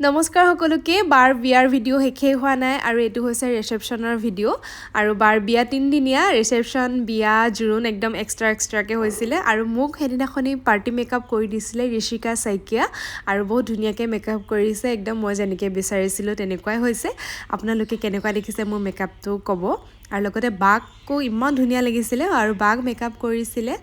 নমস্কাৰ সকলোকে। বাৰ বিয়াৰ ভিডিঅ' শেষেই হোৱা নাই আৰু এইটো হৈছে ৰিচেপশ্যনৰ ভিডিঅ'। আৰু বাৰ বিয়া তিনিদিনীয়া, ৰিচেপশ্যন, বিয়া, জোৰোণ একদম এক্সট্ৰা এক্সট্ৰাকৈ হৈছিলে। আৰু মোক সেইদিনাখনি পাৰ্টি মেকআপ কৰি দিছিলে ঋষিকা শইকীয়া আৰু বহুত ধুনীয়াকৈ মেকআপ কৰিছে, একদম মই যেনেকৈ বিচাৰিছিলোঁ তেনেকুৱাই হৈছে। আপোনালোকে কেনেকুৱা দেখিছে মোৰ মেকআপটো ক'ব। আৰু লগতে বাকো ইমান ধুনীয়া লাগিছিলে আৰু বাক মেকআপ কৰিছিলে,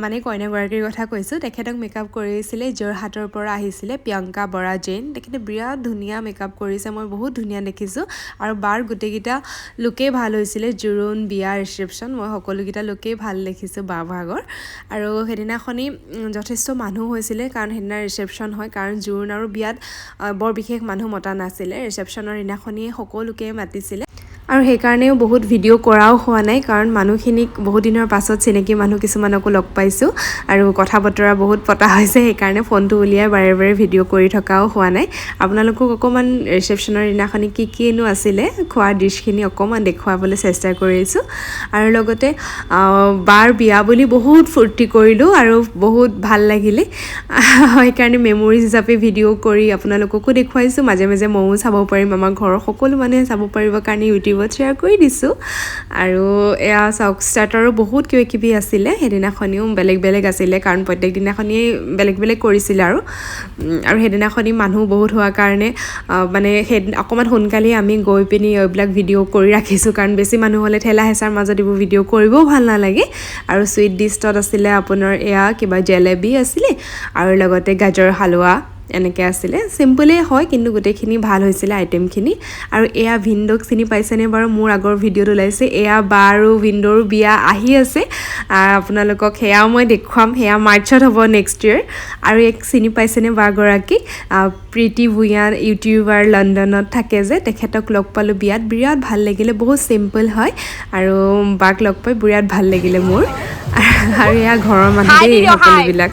মানে কইনাগৰাকীৰ কথা কৈছোঁ, তেখেতক মেকআপ কৰিছিলে যোৰহাটৰ পৰা আহিছিলে প্ৰিয়ংকা বৰা জৈন। তেখেতে বিৰাট ধুনীয়া মেকআপ কৰিছে, মই বহুত ধুনীয়া দেখিছোঁ। আৰু বাৰ গোটেইকেইটা লুকেই ভাল হৈছিলে, জোৰোণ, বিয়া, ৰিচেপশ্যন, মই সকলোকেইটা লুকেই ভাল দেখিছোঁ বা ভাগৰ। আৰু সেইদিনাখনি যথেষ্ট মানুহ হৈছিলে, কাৰণ সেইদিনা ৰিচেপশ্যন হয়, কাৰণ জোৰোণ আৰু বিয়াত বৰ বিশেষ মানুহ মতা নাছিলে। ৰিচেপশ্যনৰ দিনাখনিয়ে সকলোকে মাতিছিলে আৰু সেইকাৰণেও বহুত ভিডিঅ' কৰাও হোৱা নাই, কাৰণ মানুহখিনিক বহুত দিনৰ পাছত চিনাকি মানুহ কিছুমানকো লগ পাইছোঁ আৰু কথা বতৰা বহুত পতা হৈছে, সেইকাৰণে ফোনটো উলিয়াই বাৰে বাৰে ভিডিঅ' কৰি থকাও হোৱা নাই। আপোনালোকক অকণমান ৰিচেপশ্যনৰ দিনাখনি কি কিনো আছিলে খোৱা ডিছখিনি অকণমান দেখুৱাবলৈ চেষ্টা কৰিছোঁ। আৰু লগতে বাৰ বিয়া বুলি বহুত ফূৰ্তি কৰিলোঁ আৰু বহুত ভাল লাগিলে, সেইকাৰণে মেমৰিজ হিচাপে ভিডিঅ' কৰি আপোনালোককো দেখুৱাইছোঁ। মাজে মাজে ময়ো চাব পাৰিম, আমাৰ ঘৰৰ সকলো মানুহে চাব পাৰিবৰ কাৰণে ইউটিউবত শ্বেয়াৰ কৰি দিছোঁ। আৰু এয়া চাওক, ষ্টাৰ্টাৰো বহুত কিবা কিবি আছিলে সেইদিনাখনিও, বেলেগ বেলেগ আছিলে, কাৰণ প্ৰত্যেক দিনাখনিয়েই বেলেগ বেলেগ কৰিছিলে। আৰু আৰু সেইদিনাখনি মানুহ বহুত হোৱাৰ কাৰণে মানে সেই অকণমান সোনকালেই আমি গৈ পিনি এইবিলাক ভিডিঅ' কৰি ৰাখিছোঁ, কাৰণ বেছি মানুহ হ'লে ঠেলা হেঁচাৰ মাজত এইবোৰ ভিডিঅ' কৰিবও ভাল নালাগে। আৰু চুইট ডিছত আছিলে আপোনাৰ এয়া কিবা জেলেবি আছিলে আৰু লগতে গাজৰ হালোৱা এনেকৈ আছিলে। চিম্পলেই হয় কিন্তু গোটেইখিনি ভাল হৈছিলে আইটেমখিনি। আৰু এয়া ভিনদৌক চিনি পাইছেনে বাৰু? মোৰ আগৰ ভিডিঅ'ত ওলাইছে। এয়া বা আৰু ভিনদৌৰ বিয়া আহি আছে, আপোনালোকক সেয়াও মই দেখুৱাম, সেয়া মাৰ্চত হ'ব নেক্সট ইয়েৰ। আৰু এক চিনি পাইছেনে বাগৰাকীক? প্ৰীতি ভূঞা, ইউটিউবাৰ, লণ্ডনত থাকে যে, তেখেতক লগ পালোঁ বিয়াত, বিৰাট ভাল লাগিলে, বহুত চিম্পল হয় আৰু বাক লগ পাই বিৰাট ভাল লাগিলে মোৰ। আৰু এয়া ঘৰৰ মানুহ দেই সকলোবিলাক।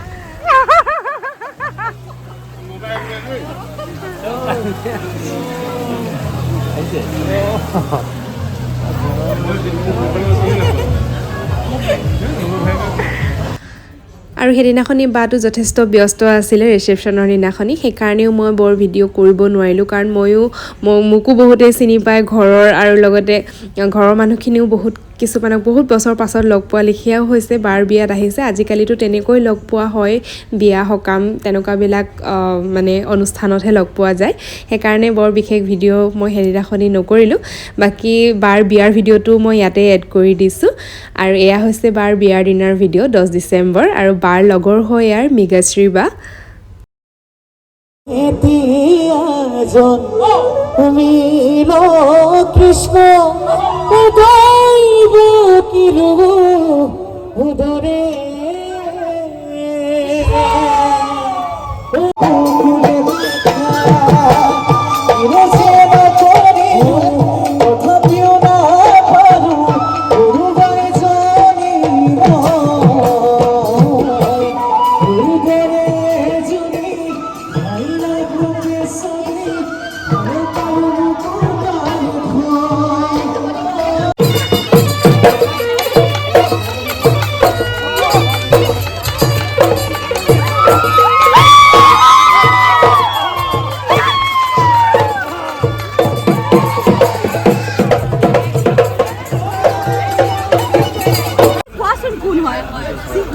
আৰু সেইদিনাখনি বাটো যথেষ্ট ব্যস্ত আছিলে ৰিচেপশ্যনৰ দিনাখনি, সেইকাৰণেও মই বৰ ভিডিঅ' কৰিব নোৱাৰিলোঁ, কাৰণ ময়ো মোকো বহুতেই চিনি পায় ঘৰৰ, আৰু লগতে ঘৰৰ মানুহখিনিও বহুত কিছুমানক বহুত বছৰ পাছত লগ পোৱা লেখীয়াও হৈছে, বাৰ বিয়াত আহিছে। আজিকালিতো তেনেকৈ লগ পোৱা হয়, বিয়া সকাম তেনেকুৱাবিলাক মানে অনুষ্ঠানতহে লগ পোৱা যায়, সেইকাৰণে বৰ বিশেষ ভিডিঅ' মই সেইদিনাখনি নকৰিলোঁ। বাকী বাৰ বিয়াৰ ভিডিঅ'টো মই ইয়াতে এড কৰি দিছোঁ। আৰু এয়া হৈছে বাৰ বিয়াৰ দিনাৰ ভিডিঅ', 10 ডিচেম্বৰ। আৰু বাৰ লগৰ হয় ইয়াৰ মৃগশ্ৰী বা। কৃষ্ণ উদরে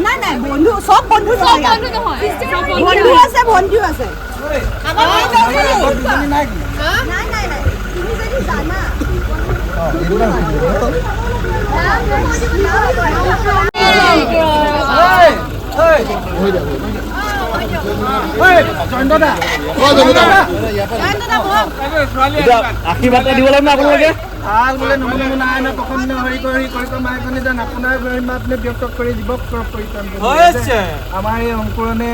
নাই নাই, বন্ধু চব বন্ধু নহয়, বন্ধু আছে, ভণ্টিও আছে। নাই নাই নাই, তুমি যদি জানা। আশীৰ্বাদ দিব লাগিব না আপোনালোকে? ভাল বোলে নমো নাৰায়ণ প্ৰসন্ন হৰি কৰি কৰি মায়কণি যেন আপোনাৰ মহিমা ব্যক্ত কৰি জীৱক পৰিত্ৰাণ। আমাৰ এই অংকুৰণে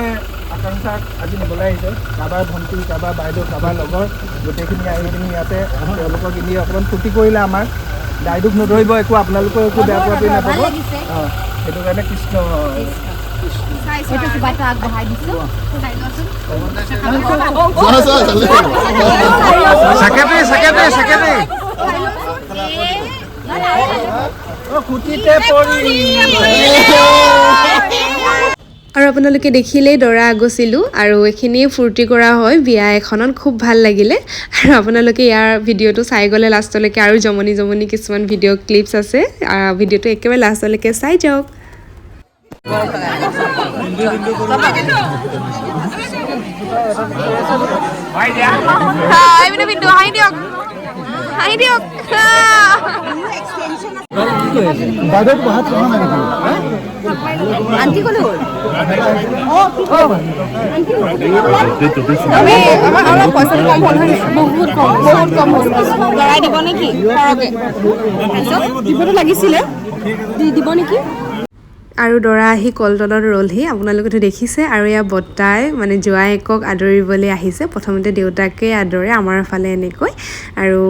আকাংক্ষাক আজি নিবলৈ আহিছে। কাৰোবাৰ ভণ্টি, কাৰোবাৰ বাইদেউ, কাৰোবাৰ লগৰ গোটেইখিনি আহি পিনি ইয়াতে তেওঁলোকক এনেই অকণমান ফূৰ্তি কৰিলে আমাৰ দাইদুক নধৰিব একো, আপোনালোকেও একো বেয়া পোৱা নাপাব। অঁ, সেইটো কাৰণে কৃষ্ণ। ছেক্ৰেটাৰী খুটিতে পৰি। আৰু আপোনালোকে দেখিলেই দৰা আগচিলোঁ আৰু এইখিনিয়ে ফূৰ্তি কৰা হয় বিয়া এখনত, খুব ভাল লাগিলে। আৰু আপোনালোকে ইয়াৰ ভিডিঅ'টো চাই গ'লে লাষ্টলৈকে আৰু জমনি জমনি কিছুমান ভিডিঅ' ক্লিপছ আছে, ভিডিঅ'টো একেবাৰে লাষ্টলৈকে চাই যাওক। হাঁহি দিয়ক। দিব নেকি দিবতো লাগিছিলে, দিব নেকি? আৰু দৰা আহি কলতলত ৰ'লহি, আপোনালোকেতো দেখিছে। আৰু এয়া বৰ্তাই মানে জোঁৱায়েকক আদৰিবলৈ আহিছে। প্ৰথমতে দেউতাকে আদৰে আমাৰ ফালে এনেকৈ, আৰু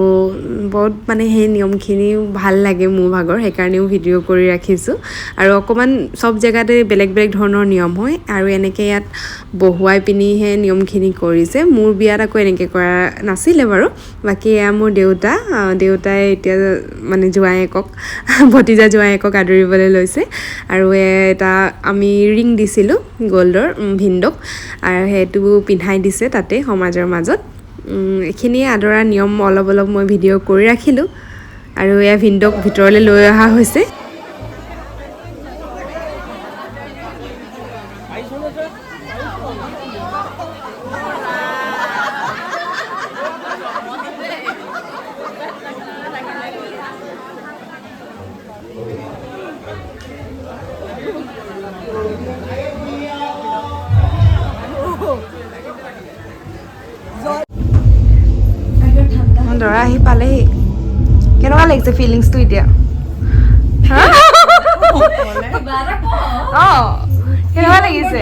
বহুত মানে সেই নিয়মখিনি ভাল লাগে মোৰ ভাগৰ, সেইকাৰণেও ভিডিঅ' কৰি ৰাখিছোঁ। আৰু অকণমান চব জেগাতে বেলেগ বেলেগ ধৰণৰ নিয়ম হয়, আৰু এনেকৈ ইয়াত বহুৱাই পিনিহে নিয়মখিনি কৰিছে। মোৰ বিয়াত আকৌ এনেকৈ কৰা নাছিলে বাৰু। বাকী এয়া মোৰ দেউতা, দেউতাই এতিয়া মানে জোঁৱায়েকক, ভতিজা জোঁৱায়েকক আদৰিবলৈ লৈছে। আৰু এটা আমি ৰিং দিছিলোঁ গ'ল্ডৰ ভিনদেউক, আৰু সেইটো পিন্ধাই দিছে তাতে সমাজৰ মাজত। এইখিনিয়ে আদৰা নিয়ম অলপ অলপ মই ভিডিঅ' কৰি ৰাখিলোঁ। আৰু এয়া ভিনদেউক ভিতৰলৈ লৈ অহা হৈছে। দৰা আহি পালেহি, কেনেকুৱা লাগিছে ফিলিংছটো এতিয়া? অঁ, কেনেকুৱা লাগিছে?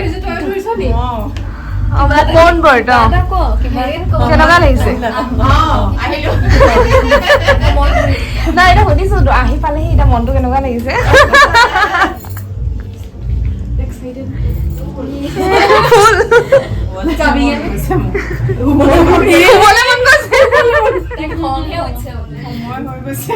কেনেকুৱা লাগিছে? নাই এতিয়া সুধিছো, আহি পালেহি এতিয়া মনটো কেনেকুৱা লাগিছে? ফুল মন গৈছে।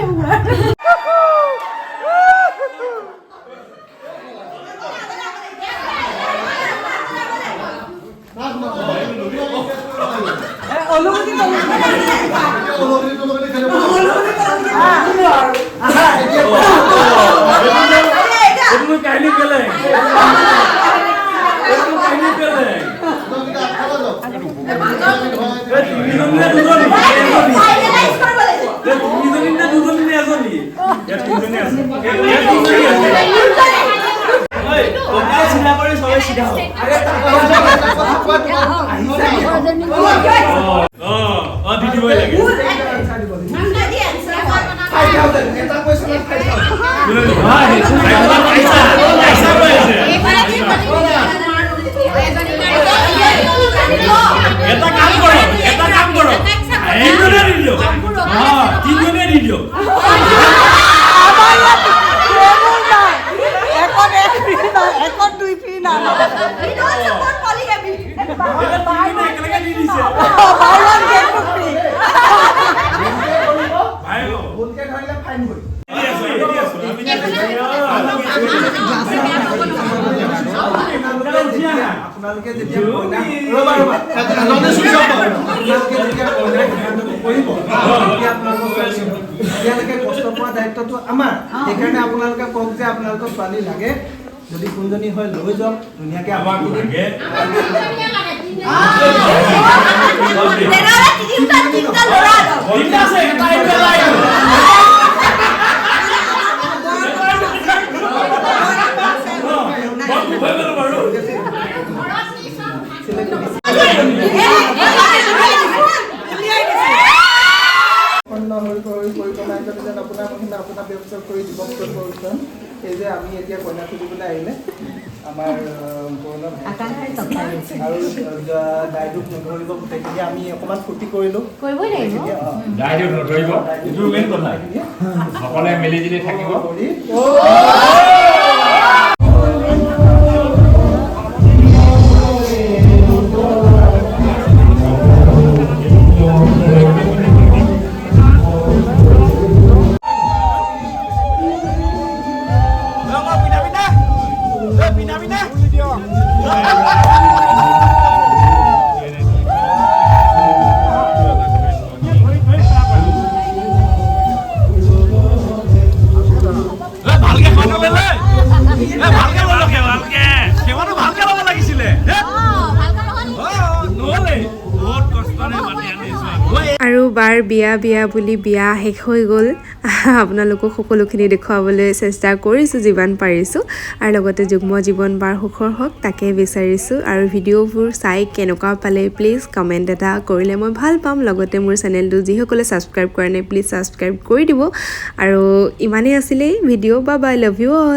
এটা কাম কৰক, এটা কাম কৰক, তিনজনে দি দিয়ক। তিনজনে দি দিয়ক। আপোনালোকে যেতিয়া কৰিব তেতিয়ালৈকে কষ্ট পোৱা দায়িত্বটো আমাৰ, সেইকাৰণে আপোনালোকে কওক যে আপোনালোকৰ ছোৱালী লাগে যদি কোনজনী হয় লৈ যাওক ধুনীয়াকে। আমাক এই যে আমি এতিয়া কইনা খুজিবলৈ আহিলে আমাৰ আৰু দাইদুক নধৰিব গোটেইখিনি আমি অকণমান ফূৰ্তি কৰিলোঁ। দাইদুক নধৰিব, এইটো মেইন কথা। সকলোৱে মিলি জুলি থাকিব। পিনা পিনা। বাৰ বিয়া বিয়া বুলি বিয়া শেষ হৈ গ'ল। আপোনালোকক সকলোখিনি দেখুৱাবলৈ চেষ্টা কৰিছোঁ যিমান পাৰিছোঁ, আৰু লগতে যুগ্ম জীৱন বাৰ সুখৰ হওক তাকে বিচাৰিছোঁ। আৰু ভিডিঅ'বোৰ চাই কেনেকুৱা পালে প্লিজ কমেণ্ট এটা কৰিলে মই ভাল পাম। লগতে মোৰ চেনেলটো যিসকলে ছাবস্ক্ৰাইব কৰা নাই, প্লিজ ছাবস্ক্ৰাইব কৰি দিব। আৰু ইমানেই আছিলেই ভিডিঅ'। বা bye, love you all.